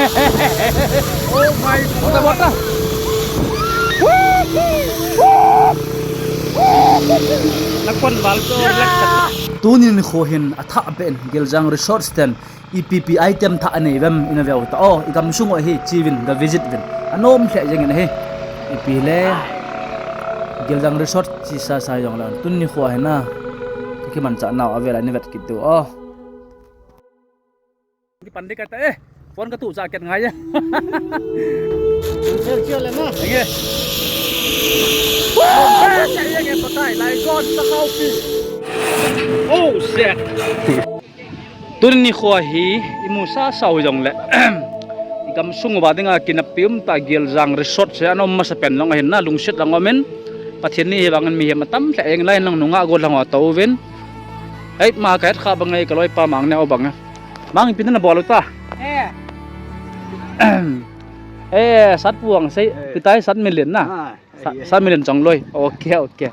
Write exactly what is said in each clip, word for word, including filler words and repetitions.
Oh my God. Bota, bota. Nakon val to relax. Tunin kho hin athah ben Geljang Resort ten ipi ipi item thah anei vem ina veu ta o, i gamsung u ahi, chi uvin ga visit uvin. Anom lheh jeng in ahi. Ipi le Geljang Resort chi sa sa jong la. Tunin kho hin a. Ka kimanchah nau avel a ni vet kit diu o. Kipan ding kate, eh. Phone katu cha ken ngai e. Chill, chill le na. Enge. Woo! Enge, pakai, lai gon, sa kau pi. Oh, shit. Tunin kho hi, imu sa sa u jong le. I gamsung uva dinga kineppi um tah Geljang Resort se, anom masa pen jong ahin na, lungset lang um in. Pathen ni hi vangin mihem atam lheh jeng lai nang nunga gollhang ho tou vin. Hei, ma ka het kha bang e, ka loipa Mang ne o bang e. Mang, ipi na bol u ta? Eh. Eh, sat puang sei, eh, pi tai sat million na. Ah, sa, eh, sat million chang loi. Okay, okay.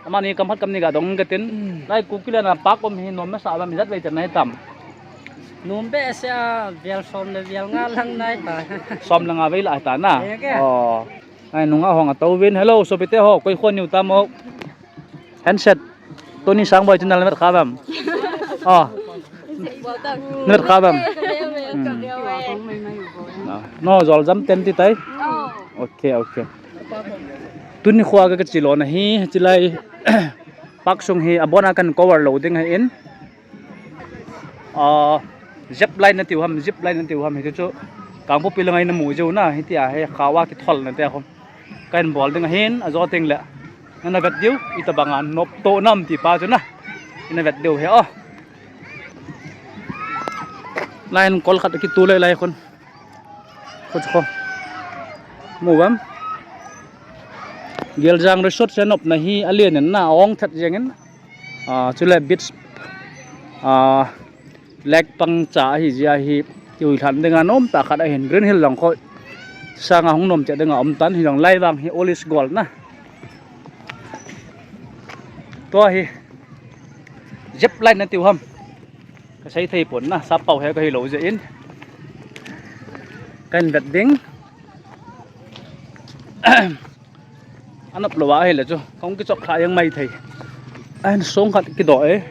Amani kam hat kam ni ga dong ka tin. Hmm. Lai Kuki le na pak um hi nom masa ba mi jat vei chan nai tam. Nom behseh a, vel som le vel nga lang nai ta. Som le nga vei la ta na. Eh, ke? Oh. Ai, nunga hong a tou vin. Hello, sopite ho, koi khon niu tam o. Handset. Tony Sangboi channel met kha bam. Oh. Met kha bam. Hmm. Ah, no, jol jam ten ti tai. Okay, okay. Tuni kho a ka chi lona hi, chi lai. Park sung hi, abon a kan cover lou ding ahin. Ah, zip line na tiu ham, zip line na tiu ham, hiti chu Kangpokpi langa ina mu jiu na, hiti a hi khawa kithol na te khom. Kahin bol ding ahin, ajo teng le. Nana vet diu, itobang a nop to nam ti pa chu na. Ina vet diu hi o. Line kol khat kitu le lai khun. Khun chu khom. Mu bam. Geljang Resort se nopna hi alen in na, ong that jeng in. Ah, chule beach, ah, lake pang cha ahi jeh a hi, kiui lhan dinga nom tah khat ahin, Green Hill jong kho sanga hung nom che dinga um tan, hi jong lai vang hi all is gold na. Tua hi, zip line na tiu ham. Ka sei thei pon na, sap pau he ka hi lou jeh in. Kahin vet ding. Anop lou a ahile chu, kong kichop kha jeng mai thei. Ahin song khat kidoh e.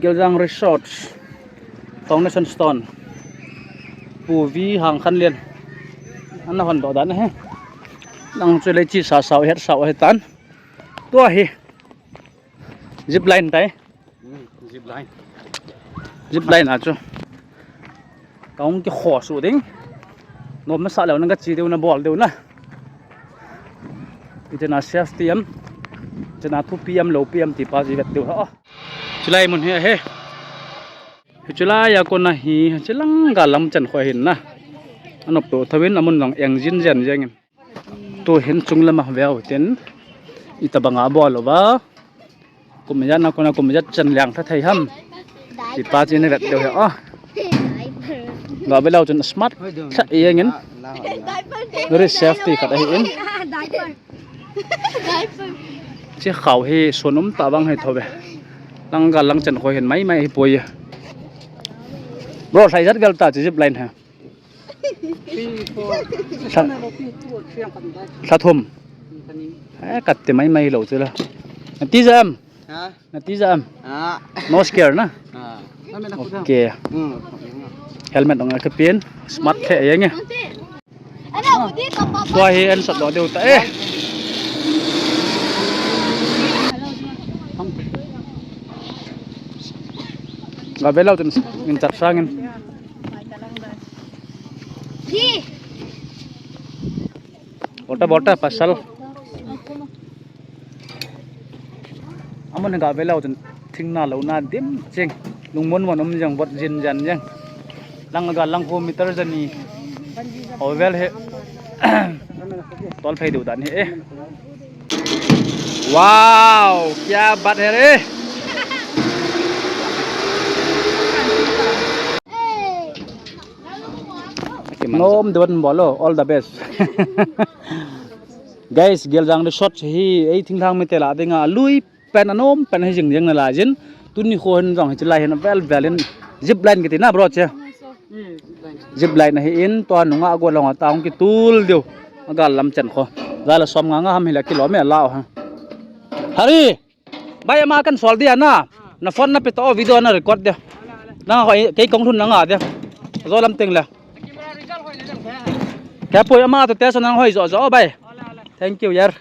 Geljang Resort. Foundation Stone. Pu V Hangkhanlian. Ana hon doh dan ahi. Nang chu lei chi sa sao het sao ahi tan. Tua hi. Zip line tai. Hmm, zip line. Zip line a chu. Kong kikho su ding. Nom masa leu na ka chi diu na bol diu na. Itina safety am. Itina thupi am loupi am ti pa ji vet diu ha. Chulai mun hi ahi. Chulai a kona hi, chulang ga lam chan kho hin na. Anop to thawin amun jong eng jin jen jeng in. Tu hin chung lama veu tin, itobang a bol uva. Kum ijat na kona kum ijat chan liang tha thei ham. Ti pa chi na vet diu hi o. Ga ve leu chun smart tha jeng in. Very safety khat ahi in. Chi khao hi sun um ta vang hi tho ve. Lang ga lang chan kho hin mai mai hi poi. Bro, lhai jat gal ta chi zip line ha. Lha, lha thum. Eh, kat te mai mai lo chu la. Nati jam. Ha? Nati jam. Ah. No scare na. Ah. Okay. Hmm. Helmet dong ka pin. Smart the yang e. Tua hi an sat lo deu ta e. Ga ve leu tin in chat sang in. Bota, bota, pasal. Amun ga ve leu tin thing na lo na dim ching. Lungmon mon um jeng, vot jin jan jeng. Lang ga lang ho meter jani. Ho vel hi. Tol phei diu dan hi e. Wow, kya baat hai re. Nom duan bolo, all the best. Guys, Geljang Resort hi ei thinglhang mite lah dinga lui pen anom pen hi jing jing na lai jin. Tuni kho hin jong hi chilai hin vel vel in Zip line kiti na bro che. Zip line ahi in, tua nunga go long ata hung kitul diu. Agal lam chen kho. Jala som nga nga ham hila kilo me lao ha. Hari. Bai ama kan sol dia na. Na phone na pe to video na record dia. Na hoi kei kong lhun na nga dia. Zo lam teng le. Kei poi ama to te so nang hoi zo zo bai. Thank you yar.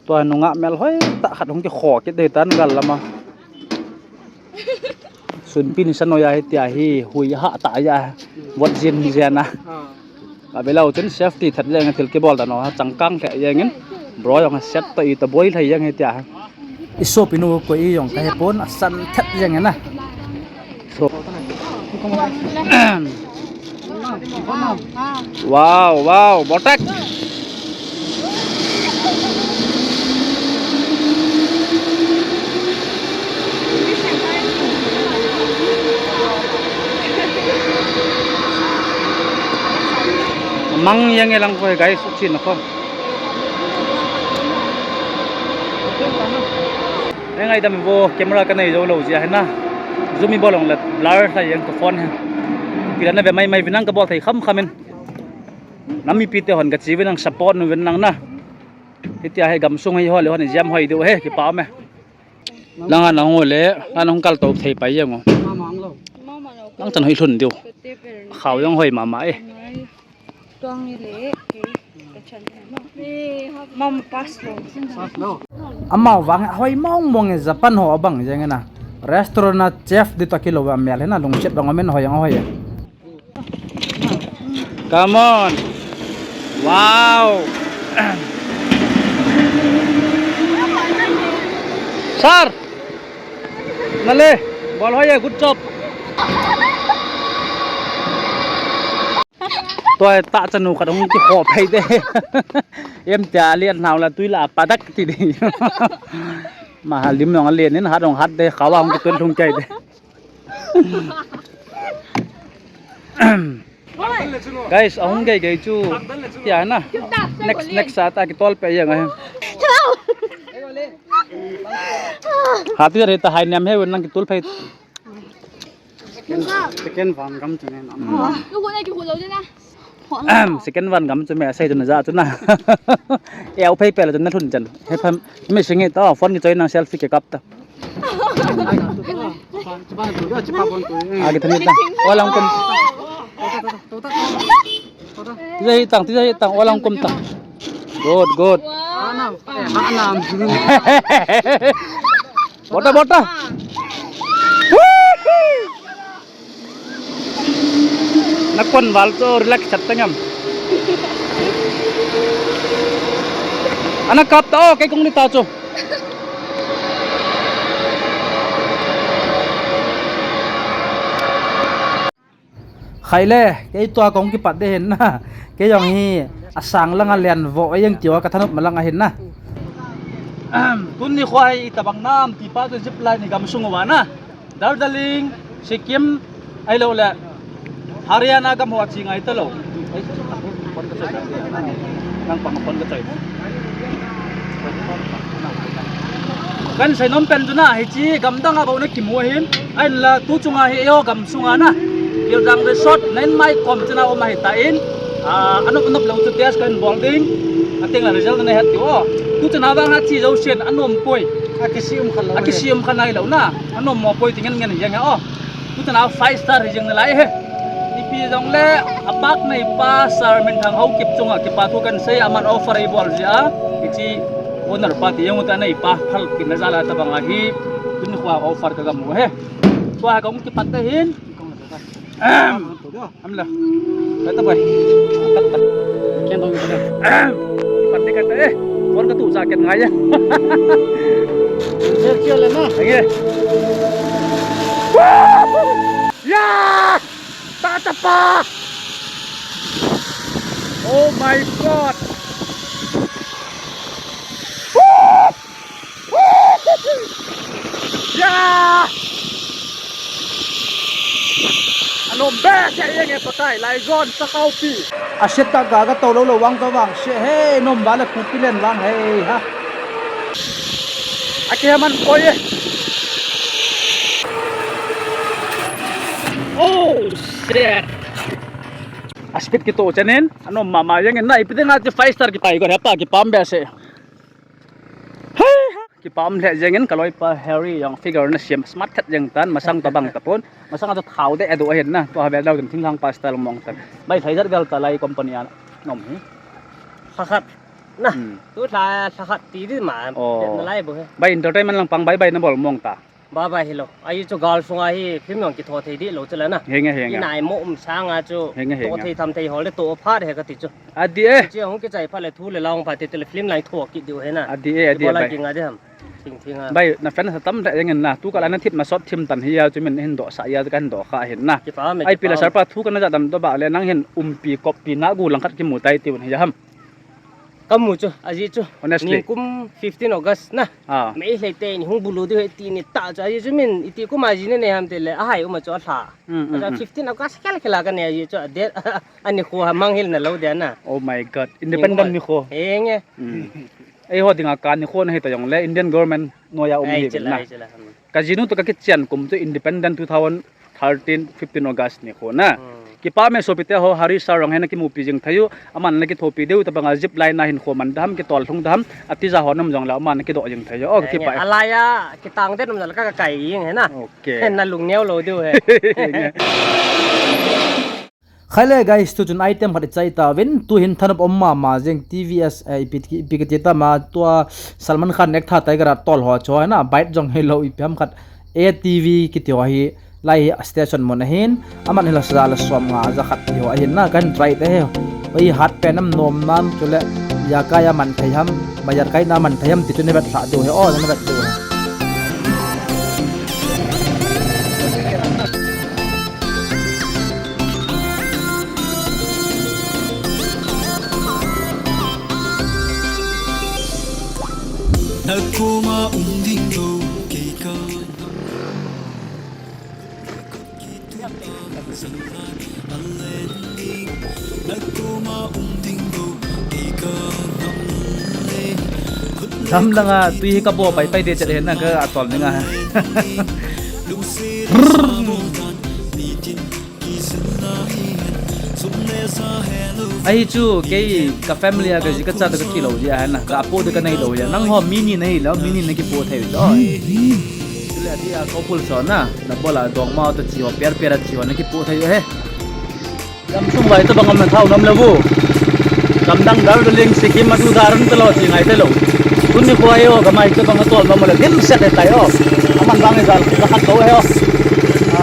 Tua nunga mel hoi ta khat hung kikho kit dei tan gal lama. Sunpi ni sanoi a hitia hi hui ha ta ya. Vot jin jena. Ka belau chun safety that jeng thil kibol ta no ha changkang the jeng in. Bro jong set to i to boi thei jeng hitia. I sopinu koi jong ka hepon asan that jeng na. So. Wow, wow, botak. Mang jeng e lang ko guys, chin ko. Ei ngaidam vo, camera kanei jou lou jeh a hina. Zoom i bol long le blur lha jeng ka phone hi. Ipi la na ve mai mai uvin lang ka bol thei kham kham in. Nam mipi te hon ka chi uvin lang support uvin lang na. Hitia hi gamsung hi ho le hon jam hoi diu hi kipa me. Lang an hung le, an hung kal to thei pai jeng o. Lang chan hoi lhun diu. Khao jong hoi mama e. Tuang ni le, kei, ka chan ni ma. Mam pass lo. Amau vang hoi mong mong e Japan ho abang jeng na. Restaurant a chef di to kilo va mel na lungset bang amen hoi ang hoi. Come on. Wow. Sir. Nale. Bol hoi e, good job. Tua ta chanu khat hung kikho phei de. Em tia lian nau la tui la padak ti de. Ma ha lim nong alen in hat hung hat de khawa hung kitun lhung kai de. Guys, ahung gei gei chu tia na. Next next sa ta kitol pe yang ahi. Hati re ta hai niam he nang kitul phei. Second, second van gam chu nen. Nugu na kihu lo dina. Second van gam chu me asei chu na ja chu na. Eu phei pe la chu na lhun chan. He pham me singi ta phone kichoi nang selfie kikap ta. Agi thani ta. Olang kum. Tija hi tang, tija hi tang, olang kum ta. Good, good. Bota, bota. Nakon val to relax chat tangam. Ana kap ta o, kei kong ni ta chu. Khai le, kei tua kong kipat de hin na. Kei jong hi asang langa lian vo a jeng tiu a ka thanop ma lang ahin na. Tuni khua hi itabang nam ti pa chu zip line ni gam sung uva na. Darjeeling, Sikkim, ahilou le Haryana gam ho a chi ngai talou. Nang pang phone ka choi. Kan seinom pen chu na, hiche gamdang a bou na kimu ahin, ahinla tu chunga hi eiho gam sunga na, Gilzang Resort, na in mai kom chana um ahi tan, a, anop anop lou chu test kan bol ding, ateng la result na het diu o. Tu chana vang hiche jousen anom poi. Akisi um khan lou. Akisi um khan nailou na, anom mo poi ti ngen ngen jeng o. Tu chana five star hi jeng nalai he. Ipi jong le, apak neipa Sir Minthang Haokip chunga kipa thu kan sei, aman offer eibol jeh a. Hiche owner pa ti jong u ta neipa phalpina jal a tabang ahi. Tuni khua offer ka gam u he. Tua ka hung kipat ta hin. Am la. Kata bai. Kata. Ken dong kata. Pan de kata eh. Kon ka tu sa ken ngai ya. Yer kyo le na. Age. Ya! Ta ta pa. Oh my God. Ya! Anom be se yeng e pakai lai zon sa kaupi. Aset ta ga ga to lo lo wang ka wang se he nom ba le kupi len wang he ha. Akihaman poi e. Oh shit. A speed kitoh chanin, anom mama jengin na, ipi dinga chu five star kipai got hepa, kipah behseh. Hei ha. Kipah lheh jengin, kaloipa Harry jong figure na siam smart khat jeng tan, masang tabang tapon, masang a chu thao deh adoh ahin na, tua vel dau din thinglhang pa style mong tan. Bai thai jat vel ta lai company a nom hi. Lha khat. Na, hmm. Tu lha, lha khat ti di ma, oh. Na lai bo he. Bai entertainment lang pang bai bai na bol mong ta. Ba ba hi lo. Ahi chu gal sunga hi film jong kitho thei di lo chu la na. Henge, henge. Inai mo um sanga chu. Henge, henge. To thei tham thei hol le to phat he kati chu. Adi e. Chu hung kichai phat le thu le la hung phat te le film lai tho kit diu he na. Adi e, adi e, bola bai. Kinga de ham. Thing thing a. Bai, na fan sa tam da jengin na. Tu ka la na thip na sot thim tan hi a chu min hin doh sa a chu kan doh kha hin na. Kipah me, ai kipah pila me. Sarpa thu ka na ja dam to ba le nang hin umpi koppi na gu lang khat kimu tai ti un hi ham. Kamu chu, ajeh chu. Honestly. Nikum fifteen August na. Ah. Meitei te ni hung bulu diu he ti ni ta chu, ajeh chu min iti kum a ji ne ne ham te le, ahai um a chu alha. Mm, mm, mm. Fifteen August khel khel a ka ne ajeh chu, a date, ani khu ha manghil na lo dia na. Oh my God. Independent ni khu. Henge. Mm. Eiho dinga ka ni khu na hi ta jong le, Indian government noiya um hi chila, na. Ai chila, hmm. Ka jinu to ka kichian kum chu independent two thousand thirteen, fifteen August ni khu na. Hmm. Kipah me sopite ho, Hari Sar jong hi na kimupi jing thei u, aman na kithopi diu, tabang a zip line na hin khu man da ham, kitol lhung da ham, ati ja ho nom jong le, aman na kidoh jing thei u. Oh, eh, kipah e. Alai a, kitang te nom jong le ka, ka kai jing he na. Okay. He na lung neo lo diu he. Khai le guys, tu chun item khat i chai ta uvin, tu hin thanop um mama jeng T V S, eh, ipi, ipi kiti ta ma, tua Salman Khan ek tha Tiger a tol ho chu he na, bike jong hi lo ipi ham khat. A T V kiti ho hi lai hi a station mun ahin, aman hi la sa ja le som nga ja khat ti ho ahin na, kan try te hi. Oi hat pen am nom nam chu le, ya ka ya man thei ham, ba ya kai na man thei ham ti chu ne vet lha diu hi, o, ne vet diu hi. Na koma um ding lo, kei ka. Dam dang a tui hi ka bo pai pai de chet hen na ka a tol ning a. Ahi chu kei ka family a ka ji ka cha da ka thi lo ji a na, ka po da ka nei lo ji a. Nang ho mi ni nei lo, mi ni na ki po thei lo. Chule ati a couple so na, na bola dong ma ta chi ho, per per a chi ho na ki po thei he. Lam sung vai ta bang am na thau nam le bu. Lam dang Darjeeling, Sikkim a tu daran ta lo chi ngai ta lo. Tun ni khoi o, ka mai ta bang a tol ma le dim set e tai o. Aman bang e jal ka khat to he o. A,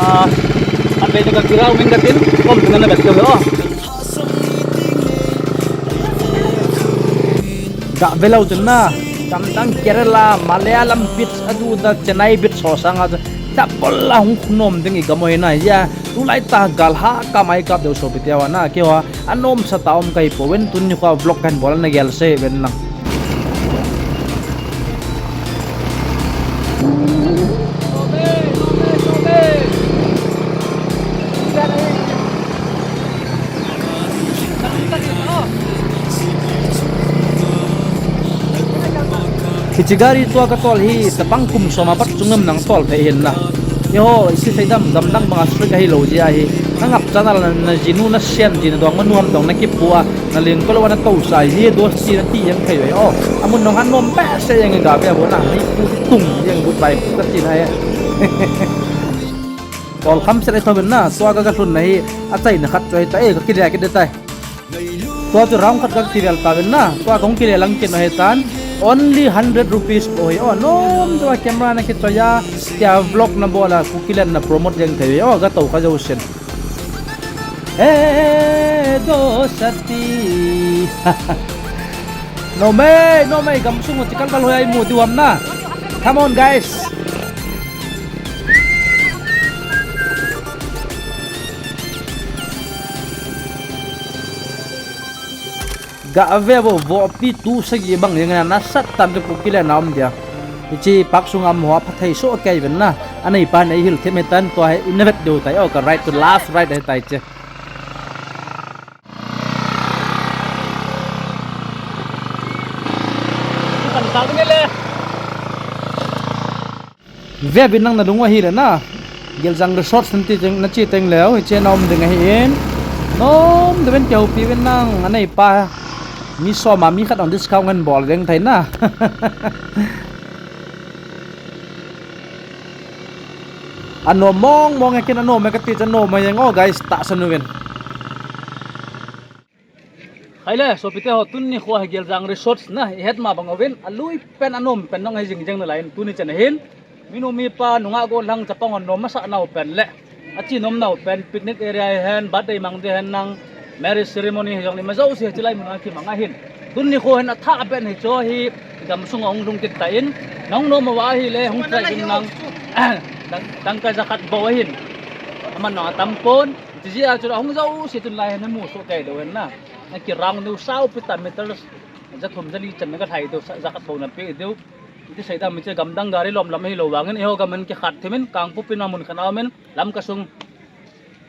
an be ka kirau min ka tin, kom tin na bet to he o. Ga ve lou chun na, gamdang Kerala, Malayalam beach a du da Chennai beach ho sanga chu, double a hung khum ding i gam u hi na, ya, tulai ta gal ha ka mai kap deu sopi te ho na, keiho, a nom sa ta um kai po ven tun ni kho vlog kan bol na gel se ven lang. Hiche gari tua ka tol hi, tapang kum som a pat chunglam nang tol thei hin na. Eiho, isi sei dam, gamdang banga strict ahi lou jeh ahi. Na ngap chan a la na jinu na sian ji na dong manu ham dong na kipu a, na ling ko lou a na tou sa ji dos chi na ti jeng thei ve o. Amun nong han nom pe se jeng ga pe bo na, hi pu tung jeng but bai pu ka ti na e. Tol kham set e tho ben na, tua ka ka lhun na hi, a chai na khat choi ta e, ka kile kit de tai. Tua chu round khat ka kivel ta ben na, tua kong kile lang kin ahi tan, only hundred rupees po hi. O, nom tua camera na kichoi a, tia vlog na bol a, Kukiland na promote jeng thei ve. O, ka tou ka jo sen. He do sati. No me, no me, gamsung u chikal bal hoi ai mu diu am na. Come on, guys. Ga ve vo, vopi tu sagi bang jeng na sat tan tu Kukiland na um dia. Hiche park sunga mo pha thei so kei ven na. Anei pa nei hil them tan tua hi in vet deu tai o ka ride tu last ride he tai che. Kan sa ni le. Ve bin nang, nalung u ahile na. Geljang Resort nati jeng, nache teng leu, hiche na um ding ahin. Nom deuh in kihoupi uvin nang, aneipa. Mi som a mi khat ong discount ngen bol ding thei na. Anom mong mong e, ken anom e kati chu anom e jeng o guys, tahsan uvin. Haile, sopite ho, tuni nikho hi Geljang Resort na, ihet ma bang uvin, alui pen anom pen nong hi jing jeng nalai in, tuni chan ahin. Minu mipa, nungah gollhang, chapang hon nom masah nau pen le ache nom nau pen, picnic area hihen, birthday mang ding hihen nang, marriage ceremony hijong le ima jouse hiche lai mun a kimang ahin. Tuni nikho hin athah pen hiche hi gamsung a hung lhung kit tan, nahung nom uva ahile hung try uvin nang, dang, dangka jakhat bou ahin. Aman nang atam pon, hiche jeh a chu ahung jouse tun lai hin namu soh kei diu ahin na. Nakirang diu saupi ta, meters jathum jali chan naga lhai diu, jakhat bou napeh diu. Iti sei dam, hiche gamdang gari lom lam ahilou vangin, eiho gam in kikhat thim in, Kangpokpi na mun khat a um in, Lamka sung,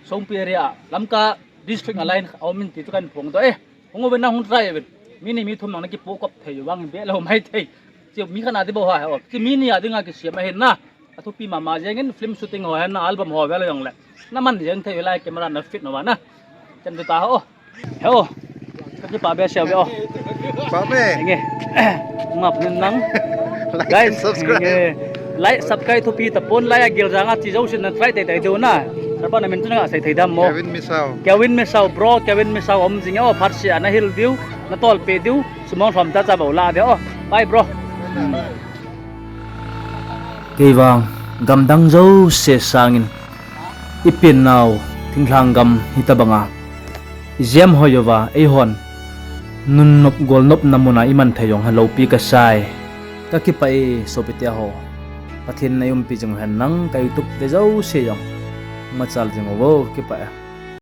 Songpi area, Lamka district a line a um in ti chu kahin phongdoh e. Hung uvin nang, hung try uvin. Mi ni mi thum nang nakipoh kop thei u vangin behlou maithei. Chu mi khat a ding bou ahi o. Chu mi ni a dinga kisem ahin na. Athupi mama jeng in, film shooting ho hihen na, album ho vel jong le. Naman jeng thei u lai, camera na fit nau va na. Chan chu ta ho. He o. Kakipah behseh uve o. Pah me. Henge. Ngap nin nang. Like, guys, and subscribe. Henge. Like, subscribe thupi tapon, lai a Geljang a che jouse na try teitei diu na. Sir pa, namin chu naga sei thei dam mo? Kevin Misao. Kevin Misao, bro, Kevin Misao um jing e o, phatseh a nahil diu, natolpeh diu, sumong lhom cha cha bou lah diu o. Bye, bro. Hmm. Kei vang, gamdang jouse sangin, ipen nau thinglhang gam hitobanga ijem hoi uva, eihon nunnop golnopna muna iman thei jong hi loupi kasai. Kakipah e sopite ho. Pathen in eiumpi jing uhen nang, ka YouTube ve jouse jong. Machal jing uvo, kakipah e.